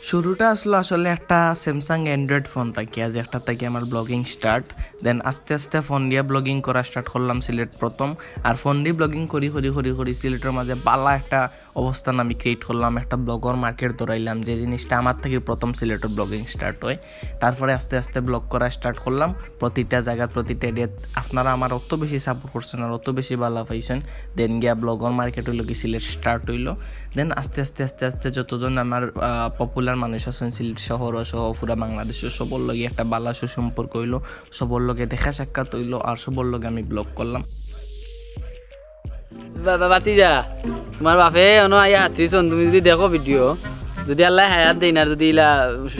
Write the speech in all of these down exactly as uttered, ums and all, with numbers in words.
শুরুটা আসলো আসলে একটা Samsung Android ফোন থাকিয়া, যে একটা থাকি আমার ব্লগিং স্টার্ট। দেন আস্তে আস্তে ফোন দিয়া ব্লগিং করা স্টার্ট করলাম সিলেট প্রথম। আর ফোন দি ব্লগিং করি করি করি করি সিলেটর মাঝে বালা একটা অবস্থান আমি ক্রিয়েট করলাম, একটা ব্লগর মার্কেট ধরাইলাম, যে জিনিসটা আমার থাকি প্রথম সিলেটর ব্লগিং স্টার্ট হয়। তারপরে আস্তে আস্তে ব্লগ করা স্টার্ট করলাম, প্রতিটা জায়গাত, প্রতিটা এরিয়াত। আপনারা আমার অত বেশি সাপোর্ট করছেন আর অত বেশি বালা পাইছেন, দেন গিয়া ব্লগর মার্কেট হইলো কি সিলেট স্টার্ট হইলো। দেন আস্তে আস্তে আস্তে আস্তে যতজন আমার পপুলার মানুষ আছেন সিলেট শহর সহ পুরা বাংলাদেশর, সবর লগে একটা বালা সুসম্পর্ক হইলো, সবর লগে দেখা সাক্ষাৎ হইলো, আর সবর লগে আমি ব্লগ করলাম। বা-, বা-, বাতিজা, তোমার বাপে অনো আইয়া হাতরিছন, তুমি যদি দেখো ভিডিও, যদি আল্লাহ হায়াত দেইন আর যদি ইলা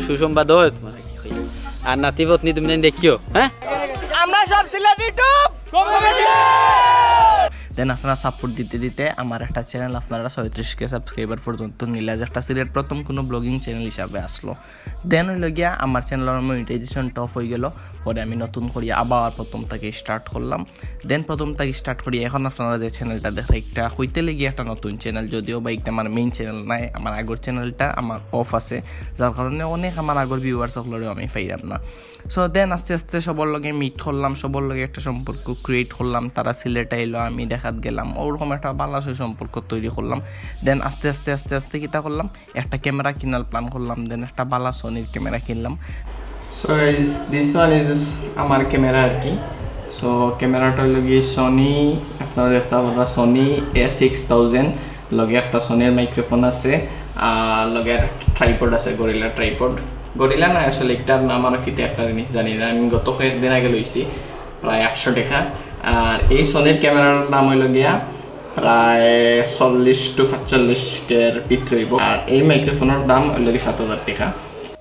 সুসংবাদ হয় তোমার, আর নাতি পত্নী তুমি জানি দেখিও, হ্যাঁ? আমরা সব সিলেটি টপ। দেন আপনারা সাপোর্ট দিতে দিতে আমার একটা চ্যানেল আপনারা ছয়ত্রিশ কে সাবস্ক্রাইবার পর্যন্ত নিলা, যে একটা সিলেট প্রথম কোনো ব্লগিং চ্যানেল হিসাবে আসলো। দেন হইল গিয়া আমার চ্যানেলর মনিটাইজেশন টপ হয়ে গেল। পরে আমি নতুন করি আবার প্রথম থাকি স্টার্ট করলাম। দেন প্রথম থাকি স্টার্ট করি, এখন আপনারা যে চ্যানেলটা দেখরা, একটা কইতে লেগে একটা নতুন চ্যানেল, যদিও বা একটা আমার মেইন চ্যানেল নাই, আমার আগর চ্যানেলটা আমার অফ আছে, যার কারণে অনেক আমার আগর ভিউয়ার্স সকলেরও আমি পাইলাম না। সো দেন আস্তে আস্তে সবর লগে মিট করলাম, সবর লগে একটা সম্পর্ক ক্রিয়েট করলাম। তারা সিলেট আইলো, আমি ঢাকাত গেলাম, ওরকম একটা ভালো সম্পর্ক তৈরি করলাম। দেন আস্তে আস্তে আস্তে আস্তে কিতা করলাম, একটা ক্যামেরা কিনার প্ল্যান করলাম, দেন একটা ভালো সনির ক্যামেরা কিনলাম। So guys, this one is আমার ক্যামেরা আর কি। সো ক্যামেরাটা হইল গিয়ে সনি, আপনারা দেখতে পারবেন সনি এ সিক্স থাউজেন্ড, লগে একটা সনির মাইক্রোফোন আছে, আর লগে আর ট্রাইপড আছে, গরিলা ট্রাইপড। গরিলা না, আসলে এটার নাম আরও কিতা একটা জিনিস জানি না, আমি গত কয়েকদিন আগে লইছি প্রায় আটশো টাকা। আর এই সনির ক্যামেরার দাম হইল গিয়া প্রায় চল্লিশ to পাঁচচল্লিশ কের ভিতরে হইব। আর এই মাইক্রোফোনের দাম হইল কি সাত হাজার টাকা।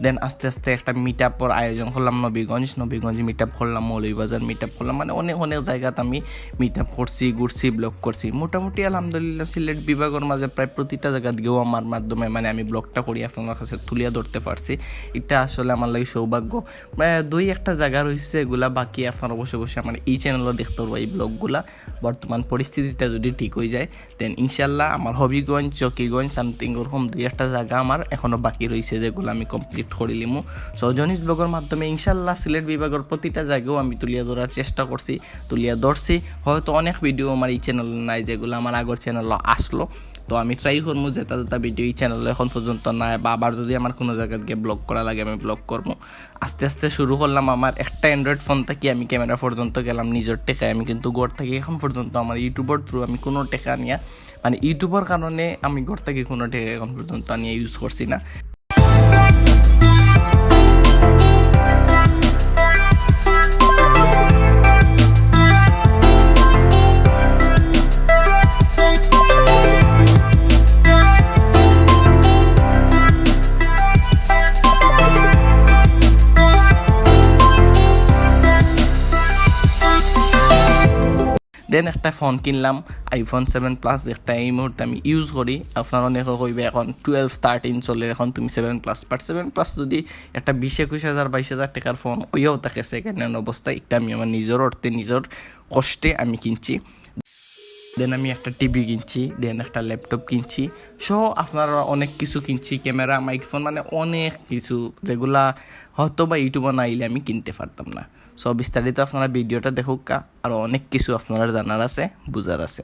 দেন আস্তে আস্তে একটা মিট আপর আয়োজন করলাম নবীগঞ্জ, নবীগঞ্জ মিট আপ করলাম, মৌলভীবাজার মিট আপ করলাম, মানে অনেক অনেক জায়গাত আমি মিট আপ করছি, ঘুরছি, ব্লগ করছি। মোটামুটি আলহামদুলিল্লাহ সিলেট বিভাগর মাঝে প্রায় প্রতিটা জায়গাত গিয়েও আমার মাধ্যমে মানে আমি ব্লগটা করি আপনার কাছে তুলিয়া ধরতে পারছি। এটা আসলে আমার লাগি সৌভাগ্য। মানে দুই একটা জায়গা রইছে এগুলা বাকি, আপনারা বসে বসে আমার এই চ্যানেলও দেখতে পারবো এই ব্লগগুলা। বর্তমান পরিস্থিতিটা যদি ঠিক হয়ে যায়, দেন ইনশাল্লাহ আমার হবিগঞ্জ, চকিগঞ্জ, সামথিং ওরকম দুই একটা জায়গা আমার এখনো বাকি রইছে, যেগুলো আমি কমপ্লিট করি লিমু। সো জনিস ব্লগর মাধ্যমে ইনশাল্লাহ সিলেট বিভাগর প্রতিটা জায়গাও আমি তুলিয়া ধরার চেষ্টা করছি, তুলিয়া ধরছি। হয়তো অনেক ভিডিও আমার এই চ্যানেল নাই, যেগুলো আমার আগর চ্যানেলও আসলো। তো আমি ট্রাই করবো যেটা যেটা ভিডিও এই চ্যানেলে এখন পর্যন্ত নাই, বা আবার যদি আমার কোনো জায়গাত গিয়ে ব্লগ করা লাগে আমি ব্লগ করবো। আস্তে আস্তে শুরু করলাম। আমার একটা অ্যান্ড্রয়েড ফোন থাকি আমি ক্যামেরা পর্যন্ত গেলাম নিজের টেকায়। আমি কিন্তু ঘর থাকি এখন পর্যন্ত আমার ইউটিউবর থ্রু আমি কোনো টেকা নিয়া, মানে ইউটিউবর কারণে আমি ঘর থাকি কোনো টেকা এখন পর্যন্ত আনিয়া ইউজ করছি না। দেন একটা ফোন কিনলাম, আইফোন সেভেন প্লাস, যেটা এই মুহূর্তে আমি ইউজ করি। আপনারা অনেকে কইবা এখন টুয়েলভ থার্টিন চলে, এখন তুমি seven plus. But seven plus যদি একটা বিশ একুশ হাজার বাইশ হাজার টাকার ফোন ওইয়াও থাকে সেকেন্ড হ্যান্ড অবস্থায়, একটা আমি আমার নিজের অর্থে নিজের কষ্টে আমি কিনছি। দেন আমি একটা টিভি কিনছি, দেন একটা ল্যাপটপ কিনছি, সহ আপনারা অনেক কিছু কিনছি, ক্যামেরা, মাইক্রোফোন, মানে অনেক কিছু, যেগুলা হয়তো বা ইউটিউবে না আইলে আমি কিনতে পারতাম না। সো বিস্তারিত আপনারা ভিডিওটা দেখুক্কা, আরও অনেক কিছু আপনারা জানার আছে, বুঝার আছে।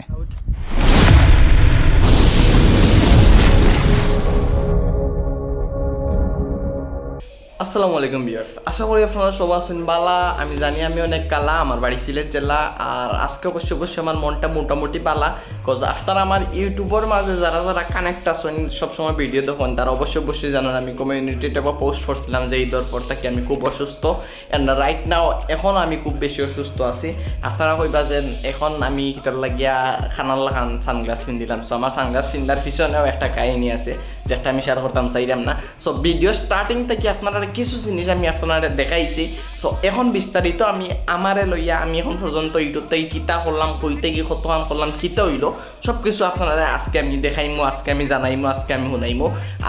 আসসালামু আলাইকুম ভিউয়ার্স, আশা করি আপনারা সবাই আছেন বালা। আমি জানি আমি অনেক কালা, আমার বাড়ি সিলেট জেলা। আর আজকে অবশ্য অবশ্য আমার মনটা মোটামুটি বালা, কজ আপনারা আমার ইউটিউবর মাঝে যারা যারা কানেক্ট আছেন, সবসময় ভিডিও দেখেন, তারা অবশ্য অবশ্যই জানেন আমি কমিউনিটি ট্যাবে পোস্ট করছিলাম যে ঈদর পর থাকি আমি খুব অসুস্থ। অ্যান্ড রাইট নাও এখন আমি খুব বেশি অসুস্থ আছি। আপনারা কইবা যে এখন আমি কিতার লাগিয়া খানার লাখান সানগ্লাস পিন্দিলাম। সো আমার সানগ্লাস পিন্দার পিছনেও একটা কাহিনী আছে, যেটা আমি শেয়ার করতাম চাইলাম না। সো ভিডিও স্টার্টিং থাকি আপনারা কিছু জিনিস আমি আপনারা দেখাইছি। সো এখন বিস্তারিত আমি আমারে লইয়া আমি এখন পর্যন্ত ইউটিউব থাকি কিতা করলাম, কই থাকি কতখান করলাম, কিতা হইলো, সব কিছু আপনারা আজকে আমি দেখাইমু, আজকে আমি জানাইমু, আজকে আমি হুনাইমু।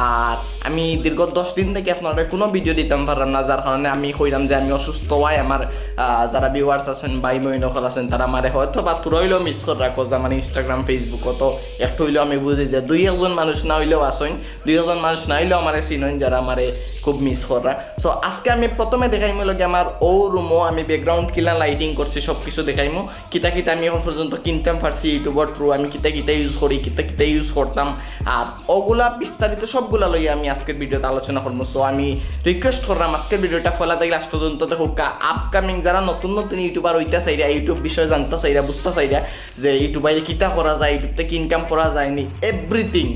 আর আমি দীর্ঘ দশ দিন থাকি আপনারা কোনো ভিডিও দিতাম পারলাম না, যার কারণে আমি কইলাম যে আমি অসুস্থ অওয়ায় আমার, আহ, যারা ভিউয়ার্স আছইন, ভাই বইন অকল আছইন, তারা আমারে হয়তো বা থুড়া অইলেও মিস কররা, cause আমার Instagram, Facebook-ও তো একটু অইলেও আমি বুঝি যে দুই একজন মানুষ না অইলেও আছইন, দুই একজন মানুষ না অইলেও আমারে চিনইন, যারা আমারে খুব মিস কররা। So আজকে আমি প্রথমে দেখাইমু লগে আমার অউ রুমো আমি ব্যাকগ্রাউন্ড কিলা লাইটিং করছি, সব কিছু দেখাইমু। কিতা কিতা আমি এখন পর্যন্ত কিনতাম পারছি YouTube-র through, আমি কিতা কিতা ইউজ করি, কিতা কিতা ইউজ করতাম, আর অগুলা বিস্তারিত সবগুলা লইয়া আমি আজকের ভিডিওতে আলোচনা করমু। So আমি রিকোয়েস্ট কররাম আজকের ভিডিওটা ফলা থাকি লাস্ট পর্যন্ত দেখউক্কা। আপকামিং যারা নতুন নতুন ইউটিউবার অইতা চাইরা, YouTube বিষয়ে জানতা চাইরা, বুঝতা চাইরা যে ইউটিউবে কিতা করা যায়, YouTube থাকি ইনকাম করা যায়নি, everything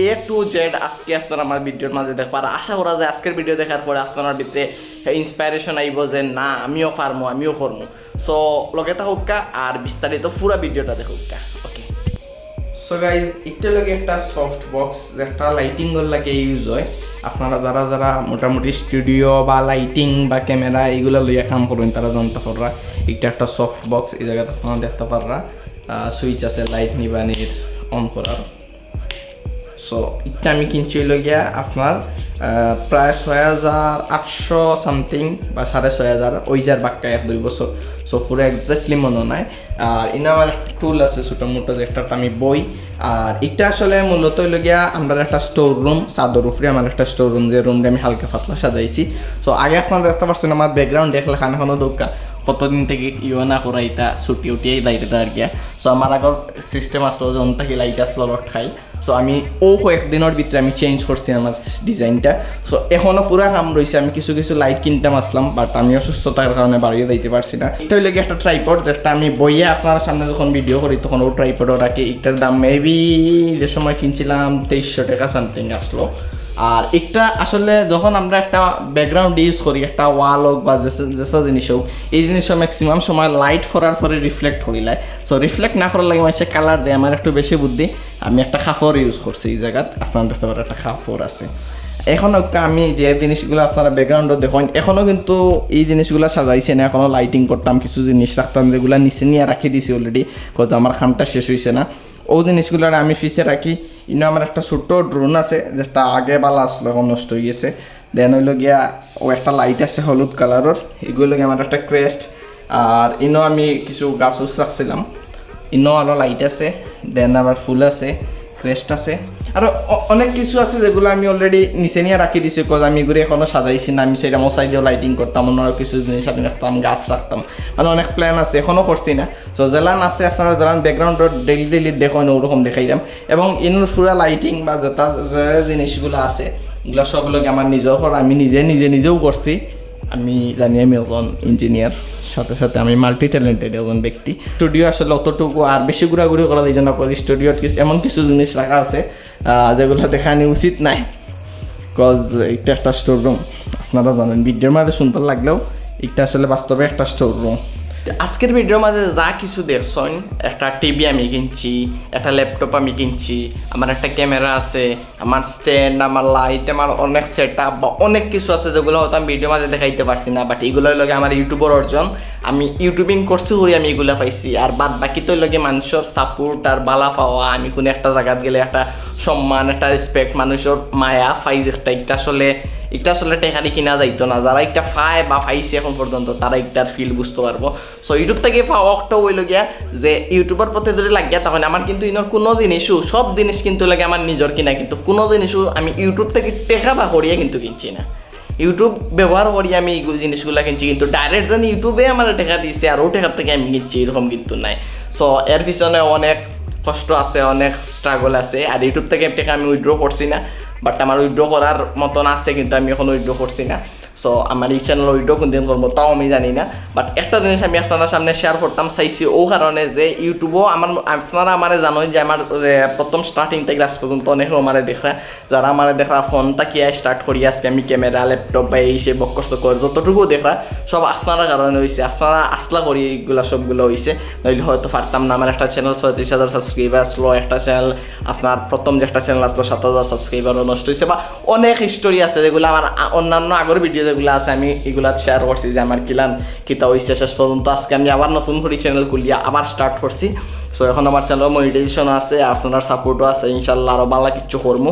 A to Z আজকে আপনারা আমার ভিডিওর মাঝে দেখবা। আর আশা করা যায় আজকের ভিডিও দেখার পরে আপনারার ভিতরে ইন্সপিরেশন আইবো যে না, আমিও পারমু, আমিও করমু। So লগে থাকউক্কা আর বিস্তারিত পুরা ভিডিওটা দেখউক্কা। ওকে। So গাইজ, ইটা লগে একটা সফট বক্স, যেটা লাইটিংর লাগি ইউজ অয়। আপনারা যারা যারা মোটামুটি স্টুডিও বা লাইটিং বা ক্যামেরা ইগুলা লইয়া কাম করইন, তারা জানতা পাররা। ইটা একটা সফট বক্স, ই জাগাত আপনারা দেখতা পাররা সুইচ আছে লাইট নিবানির, অন করার। So ইটা আমি কিনছি অইলো গিয়া আপনার, আহ, প্রায় ছয় হাজার আটশো সামথিং বা সাড়ে ছয় হাজার, অই যার বাক্কা এক দুই বছর। So পুরা এক্স্যাক্টলি মনো নাই। আর ইনো আমার একটা টুল আছে ছোটো মোটো, যেটাত আমি বই। আর ইটা আসলে মূলত অইলো গিয়া আমরার একটা স্টোর রুম, ছাদর উপরে আমার একটা স্টোর রুম, যে রুমটা আমি হালকা পাতলা সাজাইছি। So আগে আপনারা দেখতা পারছইন আমার ব্যাকগ্রাউন্ড দেখলে খান এখনো দৌকা, কতদিন থাকি ইও না করা, ইটা ছুটি উঠিয়াই লাইট আর গিয়া। So আমার আগর সিস্টেম আসলো যে অন থাকি লাইট আসলো লট খাই। So আমি অউ কয়েকদিনর ভিতরে আমি চেঞ্জ করছি আমার ডিজাইনটা। So এখনো পুরা কাম রইছে, আমি কিছু কিছু লাইট কিনতাম আছলাম, বাট আমি অসুস্থতার কারণে বারইয়া যাইতে পারছি না। ইটা অইলো গিয়া একটা ট্রাইপড, যেটা আমি বইয়া আপনারার সামনে যখন ভিডিও করি তখন অউ ট্রাইপডও রাখি। ইটার দাম মেবি যে সময় কিনছিলাম তেইশশো টেকা সামথিং আসলো। আর ইটা আসলে যখন আমরা একটা ব্যাকগ্রাউন্ড ইউজ করি, একটা ওয়াল অউক বা যেসা যেসা জিনিস অউক, ই জিনিসও ম্যাক্সিমাম সময় লাইট পড়ার পরে রিফ্লেক্ট করিলায়। So রিফ্লেক্ট না করার লাগি মানষে কালার দেয়, আমার একটু বেশি বুদ্ধি। আমি একটা কাপড় ইউজ করছি ই জাগাত, আপনারা দেখতা পাররা একটা কাপড় আছে। এখনো আমি যে জিনিসগুলা আপনারা ব্যাকগ্রাউন্ডো দেখইন, এখনো কিন্তু ই জিনিসগুলা সাজাইছি না, এখনো লাইটিং করতাম, কিছু জিনিস রাখতাম যেগুলা নিচে নিয়া রাখি দিছি অলরেডি, cause আমার কামটা শেষ অইছে না। অউ জিনিসগুলারে আমি পিছে রাখি। ইনো আমার একটা ছোটো ড্রোন আছে, যেটা আগে ভালা আসলো, এখন নষ্ট অইগেছে। দেন অইলো গিয়া অউ একটা লাইট আছে হলুদ কালারর, ইগু অইলো গিয়া আমার একটা ক্রেস্ট। আর ইনো আমি কিছু গাছ উছ রাখছিলাম, ইনো আরও লাইট আছে, দেন আবার ফুল আছে, ক্রেস্ট আছে, আরও অ-, অনেক কিছু আছে যেগুলা আমি অলরেডি নিচে নিয়া রাখি দিছি, cause আমি ইগুরে এখনো সাজাইছি না। আমি সেইটা মশাই দিয়েও লাইটিং করতাম, অন্য আরও কিছু জিনিস আমি রাখতাম, গাছ রাখতাম, মানে অনেক প্ল্যান আছে, এখনো করছি না। So যেলান আছে আপনারা যেলান ব্যাকগ্রাউন্ডো ডেইলি ডেইলি দেখইন, অউ রকম দেখাইরাম। এবং ইনোর পুরা লাইটিং বা যেটা যে জিনিসগুলা আছে, ইগুলা সব অইলো গিয়া আমার নিজর করা, আমি নিজে নিজে নিজেও করছি। আমি জানি আমি একজন ইঞ্জিনিয়ার, সাথে সাথে আমি মাল্টি ট্যালেন্টেড একজন ব্যক্তি। স্টুডিও আসলে অতটুকু আর বেশি ঘুরাঘুরি করা যাইতো না, cause স্টুডিওত কিছু, এমন কিছু জিনিস রাখা আছে, আহ, যেগুলা দেখানি উচিত নায়, cause ইটা একটা স্টোর রুম। আপনারা জানইন, ভিডিওর মাঝে সুন্দর লাগলেও ইটা আসলে বাস্তবে একটা স্টোর রুম। আজকের ভিডিওর মাঝে যা কিছু দেখছইন, একটা টিভি আমি কিনছি, একটা ল্যাপটপ আমি কিনছি, আমার একটা ক্যামেরা আছে, আমার স্ট্যান্ড, আমার লাইট, আমার অনেক সেট আপ বা অনেক কিছু আছে যেগুলা হয়তো আমি ভিডিওর মাঝে দেখাইতে পারছি না, বাট ইগুলা অইলো গিয়া আমার ইউটিউবর অর্জন। আমি ইউটিউবিং করছি করি আমি ইগুলা পাইছি, আর বাদ বাকি তো অইলো গিয়া মানষর সাপোর্ট আর ভালা পাওয়া, আমি কুনু একটা জাগাত গেলে একটা সম্মান, একটা রেসপেক্ট, মানষর মায়া পাই, যেটা ইটা আসলে, ইটা আসলে টেকা দি কিনা যাইতো না। যারা ইটা পায় বা পাইছে এখন পর্যন্ত, তারা ইটার ফিল বুঝতো পারবো। So ইউটিউব থাকি পাওয়া অর্থ অইলো গিয়া যে ইউটিউবর প্রতি যদি লাগিয়া, তখন আমার কিন্তু ইনোর কুনু জিনিসও, সব জিনিস কিন্তু লাগে আমার নিজর কিনা, কিন্তু কুনু জিনিসও আমি ইউটিউব থাকি টেকা বা করিয়া কিন্তু কিনছি না। ইউটিউব ব্যবহার করি আমি এই জিনিসগুলা কিনছি, কিন্তু ডাইরেক্ট যেন ইউটিউবে আমার টেকা দিছে আর অউ টেকা থাকি আমি কিনছি, এরকম কিন্তু নাই। So এর পিছনে অনেক কষ্ট আছে, অনেক স্ট্রাগল আছে। আর ইউটিউব থাকি টেকা আমি উইথড্র করছি না, বাট আমার উইথড্র করার মতন আছে, কিন্তু আমি এখনো উইথড্র করছি না। So আমার ই চ্যানেল উইথড্র কুনদিন করমু তাও আমি জানি না, বাট একটা জিনিস আমি আপনারার সামনে শেয়ার করতাম চাইছি, অউ কারণে যে ইউটিউবও আমার, আপনারা আমারে জানইন যে আমার, যে প্রথম স্টার্টিং থাকি লাস্ট পর্যন্ত অনেকে আমারে দেখরা, যারা আমারে দেখরা ফোন থাকিয়া স্টার্ট করি, আজকে আমি ক্যামেরা, ল্যাপটপ বা এই সেই বক্কর চক্কর যতটুকু দেখরা, সব আপনারার কারণে অইছে। আপনারা আছলা করি ইগুলা সবগুলা অইছে, নইলে হয়তো পারতাম না। আমার একটা চ্যানেল ছয়ত্রিশ হাজার সাবস্ক্রাইবার আসলো, একটা চ্যানেল, আপনার প্রথম যে একটা চ্যানেল আসলো সাত হাজার সাবস্ক্রাইবারও নষ্ট অইছে, বা অনেক হিস্টোরি আছে যেগুলা আমার আ-, অন্যান্য আগর ভিডিও যেগুলা আছে আমি ইগুলাত শেয়ার করছি যে আমার কিলান কিতা অইছে। শেষ পর্যন্ত আজকে আমি আবার নতুন করি চ্যানেল খুলিয়া আবার স্টার্ট করছি। So এখন আমার চ্যানেল মনিটাইজেশন আছে, আপনারার সাপোর্টও আছে, ইনশাল্লাহ আরও ভালা কিচ্ছু করমু।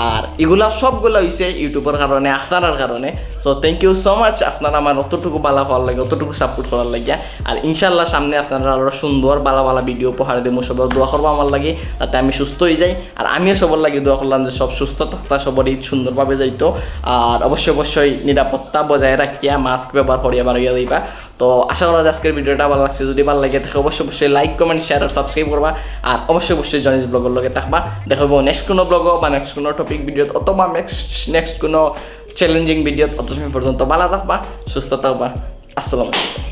আর ইগুলা সবগুলা অইছে ইউটিউবর কারণে, আপনারার কারণে। So thank you so much, আপনারা আমার অতটুকু ভালা পাওয়ার লাগি, অতটুকু সাপোর্ট করার লাগিয়া। আর ইনশাল্লাহ সামনে আপনারারে আরও সুন্দর ভালা ভালা ভিডিও উপহার দিমু। সবে দোয়া করবা আমার লাগি, যাতে আমি সুস্থ অই যাই। আর আমিও সবর লাগি দোয়া করলাম যে সব সুস্থ থাকতা, সবর ঈদ সুন্দরভাবে যাইতো। আর অবশ্যই অবশ্যই নিরাপত্তা বজায় রাখিয়া মাস্ক ব্যবহার করিয়া বারইয়া যাইবা। তো আশা করা যায় আজকের ভিডিওটা ভালা লাগছে। যদি ভালা লাগে থাকে অবশ্যই অবশ্যই লাইক, কমেন্ট, শেয়ার আর সাবস্ক্রাইব করবা। আর অবশ্যই অবশ্যই জনিস ব্লগর লগে থাকবা। দেখা অইবো নেক্সট কোনো ব্লগো বা নেক্সট কোনো টপিক ভিডিওত অথবা নেক্সট নেক্সট কোনো চ্যালেঞ্জিং ভিডিওত। অত সময় পর্যন্ত ভালা থাকবা, সুস্থ থাকবা। আসসালামু আলাইকুম।